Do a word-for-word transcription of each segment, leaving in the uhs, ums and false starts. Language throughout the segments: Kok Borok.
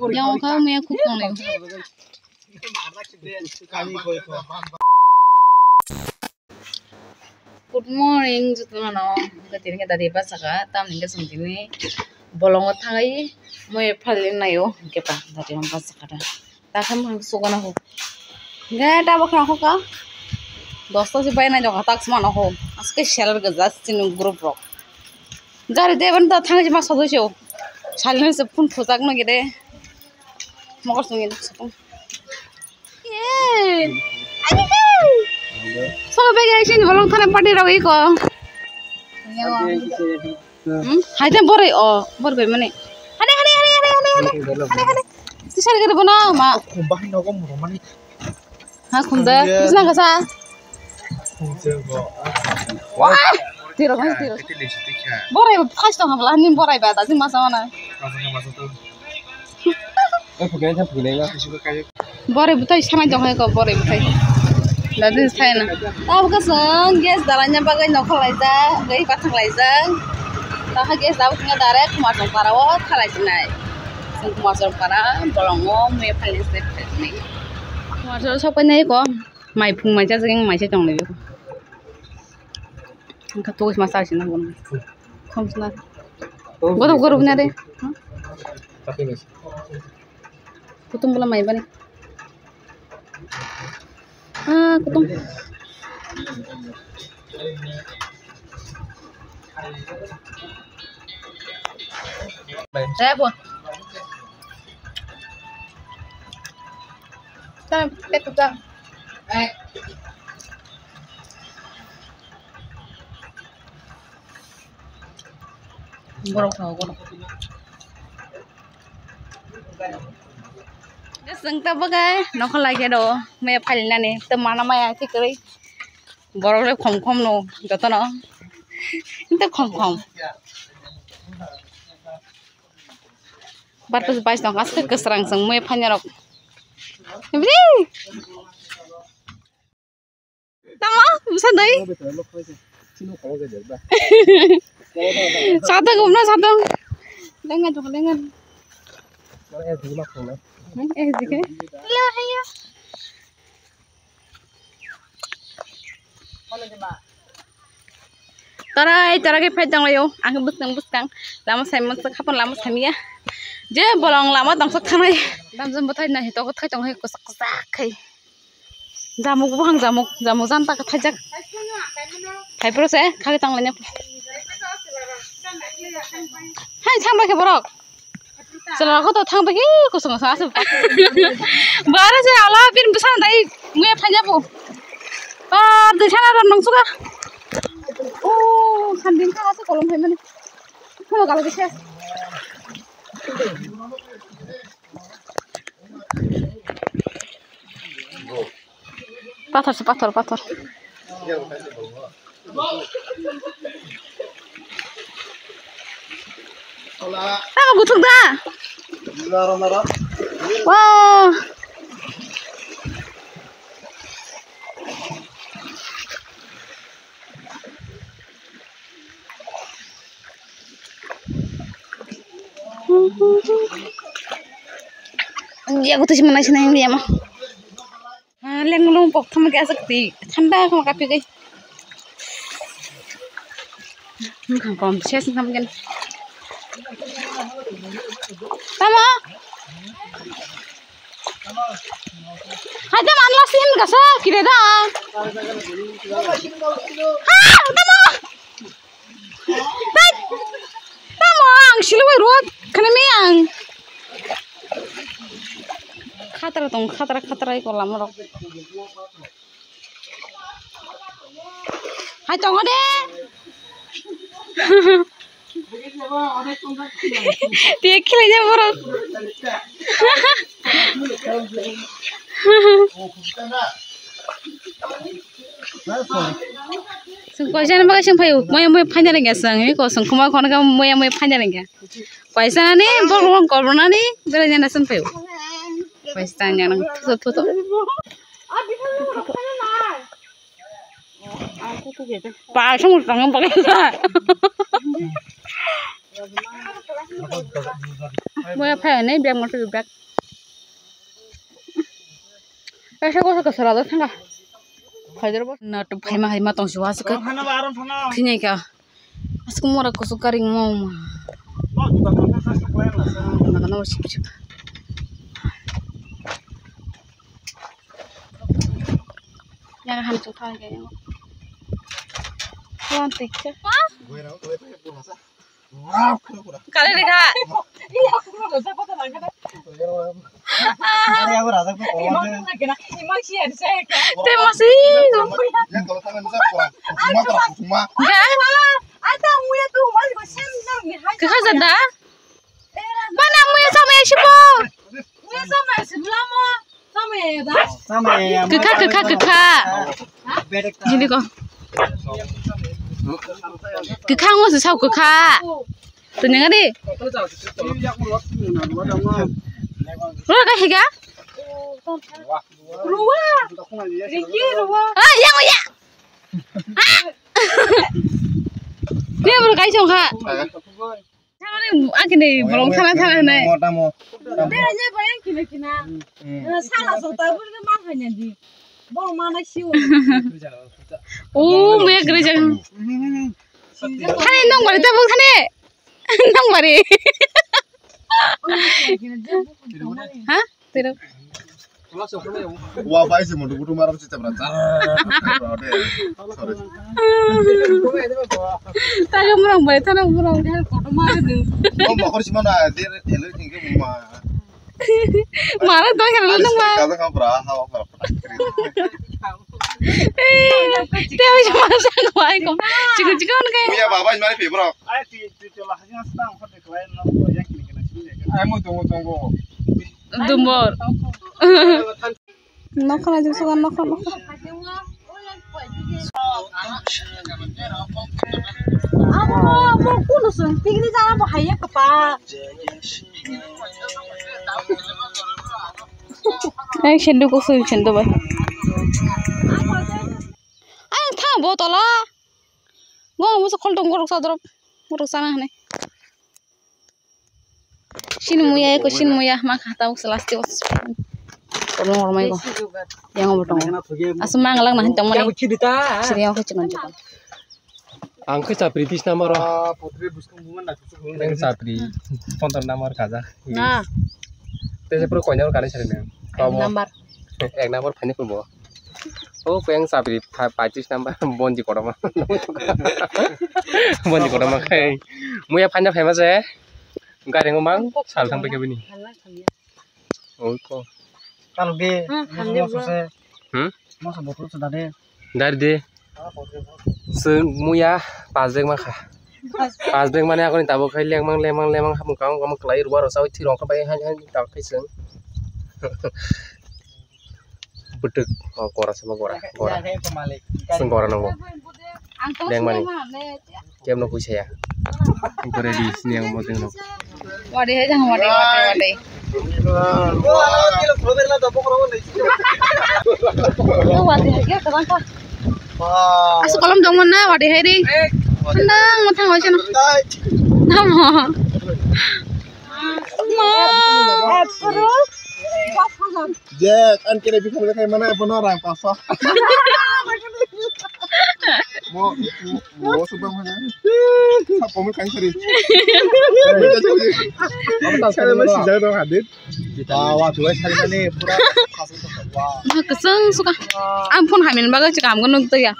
Yang kau mia kuk tong leo. Good morning, jotono no. Hingke tini ke dadi bachaka, tamni hingke chwng tini bolongo thangai, moi phalwi naio, hingke ba dadi bachaka da. Takhe mung sugana ho. Hingke tabok khna hoka. Dosta se bai nai doka tak sumano ho. Aske seller gaja chini group rok. Gari de ban ta thang ma sodoi se. Salin se phun thujak no gede. Mokol songni duk sukung. Yay! Ani kai! So, bagi action bolong thana party rok iko. Hmm? Hai te boroi o, bor bai mane. Hane, hane, hane. Tisar gari bona ma. Khumba hai nogo moro mani. Ha, khumda. Khumda. Bisna kasa. Khumda go. Wah! Tiro, tiro. Borai bo first tong habla, ni borai ba, da jing masa mana. Masa ka masa to. Eh, phukai ta phukai la. Borai butai sanai jong hai ko, borai butai. Da jing sai na. Abo ka sang gas dalanya bagai nokha laijak, gai pathak laijak. Taha gas labo khnga direct Khumar Chongpara o thalai sinai. Sing Khumar Chongpara, bolongo, me phalni se phalni. Khumar Chong sok pai nai ko. Mai phung mai chajak, yang mai se tong lai. Engkha tugui sima chai sina bono. Khom sina. Gorok gorok na de. Kutung bula mai bani. Ah, kutung. Saya pun. Tang, tek tang. Borok thago, borok. Chwng ta bwkha nokha lai khe do, maya phailnani, tei mana maya thik kwrwi. Borok le khom khom no, jotono. Tei khom khom. Barpus bais tong, aske kwsrang chwng mui phainarok. Bri! Tamo, bwsa dai. Satong, umno satong. Lengan jok, lengan. Eh, dike. Hello, hello. Tarai, tarai khe phai tonglaio. Ang khe bwskang, bwskang. Lama saimano se, khapang lama saimanya. Je bolong lama tongsa thanai. Damjam bwthai nai, tok thai tong hai, kwchak, kwchak khai. Jamuk, buphang jamuk, jamuk janta khe thaijak. Thai phuru se, khagwi tonglaina. Hai, thang bai khe borok. Chwla koto thang bai khe kusung kusung aswk. Bara se ala pin bwsa dai muya phanya bo. Par dui sana ron nong suka. O khanding ka aswk kolom hai mani. Kono galo kisa. Pathor se, pathor, pathor. Tamo guthuk da? Wow. Yago twi se manai sinai wngya ma. Ah, leng lung pok thama khe aswk twi thanda khama kaphigwi. Wngkha kom ses wngkha mungkin. Tamo? Hai tamo anla sin kasa kire da. Ha, tamo? Tamo ang silwi rot khana me ang. Khatra tong khatra khatra ko lama rok. Hai tongo de. Tiya khilai de borok. Chwng koichani bagwi chwng phaio, moya moya phaina rwngya chwng, hini ko chwng khuma khonokha moya moya phaina rwngya. Koichani borok rok kobrwnani beraina chwng phaio. Paisa tanya nang, thuso, thuso. Pa, sung tang bagi sa. Moya phai ne bag motor bag. Kaisa kosa kosa rajak thangkha. Phaidar bo na tu phaima hai ma tong si wa se ka. Phinai ka. Asuk mora kusuk karing mo ma. Naka na sip sip. Naka han chu thang ke. Kuan tik cha. Kali ni kha. Te masi. Kha jada. Mana muya sama ya sipo. Kwkha, kwkha, kwkha. Jili ko. Kwkha ngo se sao kwkha. Tanya ngadi. Rura ka higa? Rua. Riki rua. Ah, yang ya. Ah. Ni bro kai song kha. Thangani agini bolong thana thana hinai. Tamo, tamo. Tamo. Tera je bayang kina kina. Hmm. Sala sota buri ma khaina di. Bol mana siu. O me gre jang. Thani nong bari tabuk thani. Nong bari. Ha? Tira. Wa bai se mudu gudu maram se tabra. Sorry. Taga murang bai, tana murang. Ko mokor sima na, der, hello, tingke ma. Mara doi hello nang ma. Kaza ka bra, hawa ka. Te oi ma sang bai ko. Chiku chiku on kai. Ya baba, mari pe bro. Ai ti ti chola hajing astang. Ai, mo tongo, tongo. Dumbor. Nokha na jibso nokha, nokha. Amo, amo, kuno song, pigni jana bo haiya kapa. Ai, sendu ko sui, sendu bai. Ai, thang bo tola. Bo, mo so khol tong gorok sa dorop. Gorok sana hane. Sini muya ko, sini muya ma kha ta us last us. Kono hormai ko. Yang obo tong. Asma ngalang na tong mani. Sini yang ko chikon chikon. Ang khe chapri bis number o. Ang chapri pondro number kaja. Na. Tese pro konya kani sari na. Number. Ek number phani ko bo. O kuyang chapri pha-, pachis number bonji kotorma. Bonji kotorma khai. Muya phanya phaima je. Gari ngo mang sal thang pake bini. O ko. Kalo de. Hmm? Mo sa botol sa dade. Dari de. Seng muya pas bag ma kha. Pas bag mane akoni tabuk khai lengmang, lengmang, lengmang, hamung kamung, kamung, kalai ruwa rok sawi thwi rok kha bai hai, hai, tabuk khai seng. Bwtwk, o, gora se bo gora, gora. Seng gora nango. Lengmani. Kemno kwi saya. Bwrwi di sini yang bo tengno. Wadi hai jang wadi, wadi, wadi. Wadi hai khe kwbang kha. Asuk kolom dongmon na, wadi hai ri. Handang mathang wai seno. Namo. Ma. Jek, an kere bikam le kai mana, bono rang paso. Mo, mo, mo, subang mana? Sa pomel kain sari. Sari masih jauh dong, Hadid. Wah, wah, tuh, sari mana, pura. Wah, keseng suka. Ampun, hamin bagai cek am gunung tuh ya.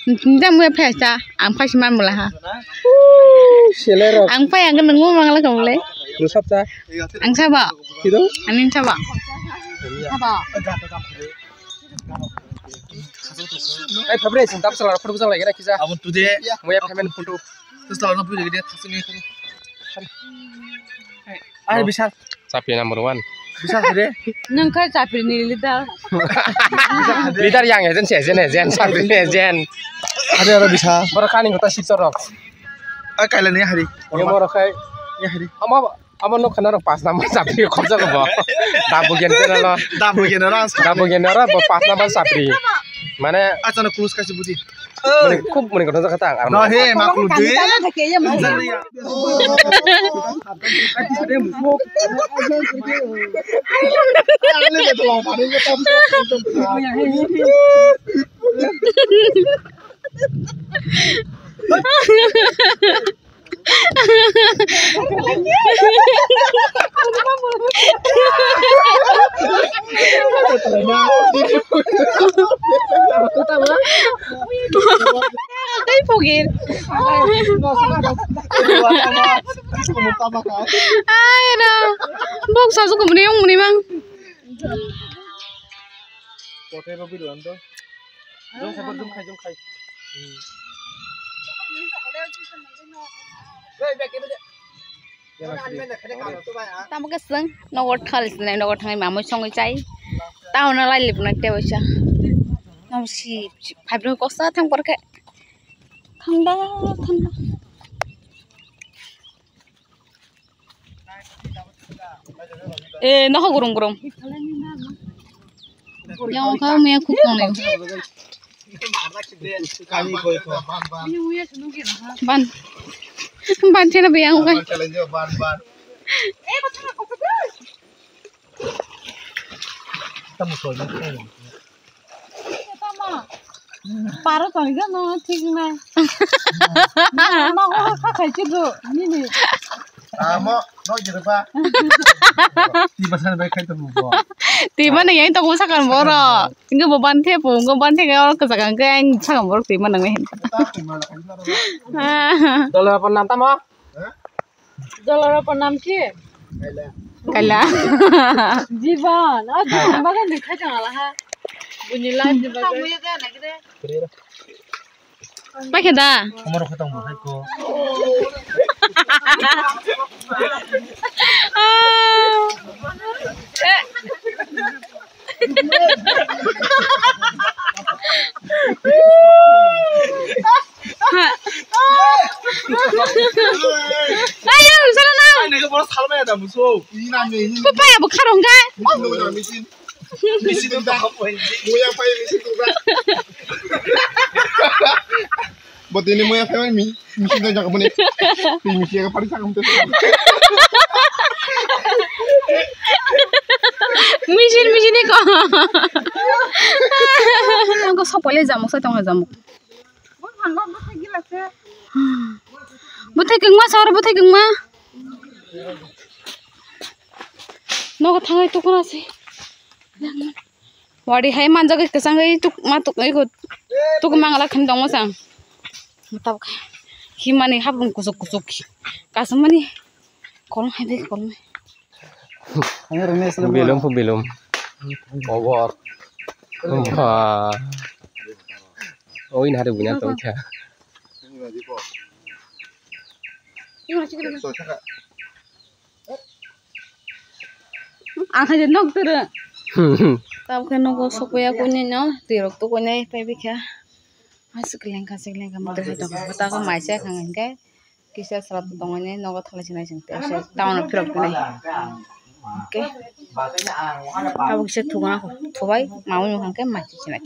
Nda mui phai sa, ang phai si man mula ha. Selero. Ang phai ang nang mangla ka mule. Nusap sa. Ang saba. Kito? Anin saba. Saba. Ai, phabre, sing tap sala, photo bujang lagi na kisa. Abon tude. Mui payment photo. Terus lawan apa jadi dia tasnya. Ai, bisa. Chapri number one. Bisa, Sire? Nang kha chapri ni leader. Leader yang agent si agent, agent, chapri ni agent. Ada, ada bisa. Borok kani kota sitor rok. Ah, kaila ni hari. Yang borok kai. Amo, amo nuk khana rok pas number chapri khorsa ko bo. Dabu gen channel lo. Dabu gen ro. Dabu gen ro bo pas number chapri. Mane. Acha no close kaisa buji. Mane khub mane kothok kata ang. No he ma khulum twi. Tei pogir. Ai ra. Bok sasu kumuni ung muni mang. Kote robi doan to. Jom sabar, jom khai, jom khai. Tamo ke seng nogo thal sinai nogo thangai mamoi songoi chai. Tao na lai lip na te waisa. Nam si phai bro kosa thang por ke. Thanda thanda. Eh, noho gurung gurung. Yang kau mia kuk tong leo. Ban. Ban chena be yang kai. Paro tong ja no thik na. Na, na, na, kha khai chi do. Ni ni. Amo no jere ba. Ti ba san bai khai to bu bo. Ti ba ne yang to bu sakan boro. Ingo bo ban the bu, ingo ban the ga oro ka sakan ga ang sakan boro ti ma nang ne. Dole apa nam tamo? Joloro po nam ki? Kaila. Jiban, ah, jiban bagan ni khai chang ala ha. Bunyi la jiban. Pai khe da? Amaro khatang bo hai ko. Ah. Eh. Ha. Ayo, sana na. Ani ko boros halmaya da muso. Papa ya bukharong ga. Muya pai misi tuka. Botini muya pai mi misi tuka jaga bone. Misi ka pari jaga bone. Misin misin ko. Ko sopole jamuk sa tong jamuk. Bwthai kwngma sor, bwthai kwngma. Nogo thangwi tukuna se. Wari hai manjak kwchangwi tuk ma tuk ego tuk mangala khim tongma sang. Tabuk himani hapung kusuk kusuk kasumani kolom hai bai kolom. Belum pu belum. Obor. Wah. Oi nari bunya tongkha. Ang hai nok tere. Tam khe nogo sokoya kuni no tirok to kuni pai bikha. Asik lengkha sik lengkha motor hai tong ta ko mai se khang hingke. Kisa srap tongmani nogo thalai sinai sing te se town o phirok hinai. Okay. Tabuk kisa thugna thubai mamui mukhang khe mai sinai.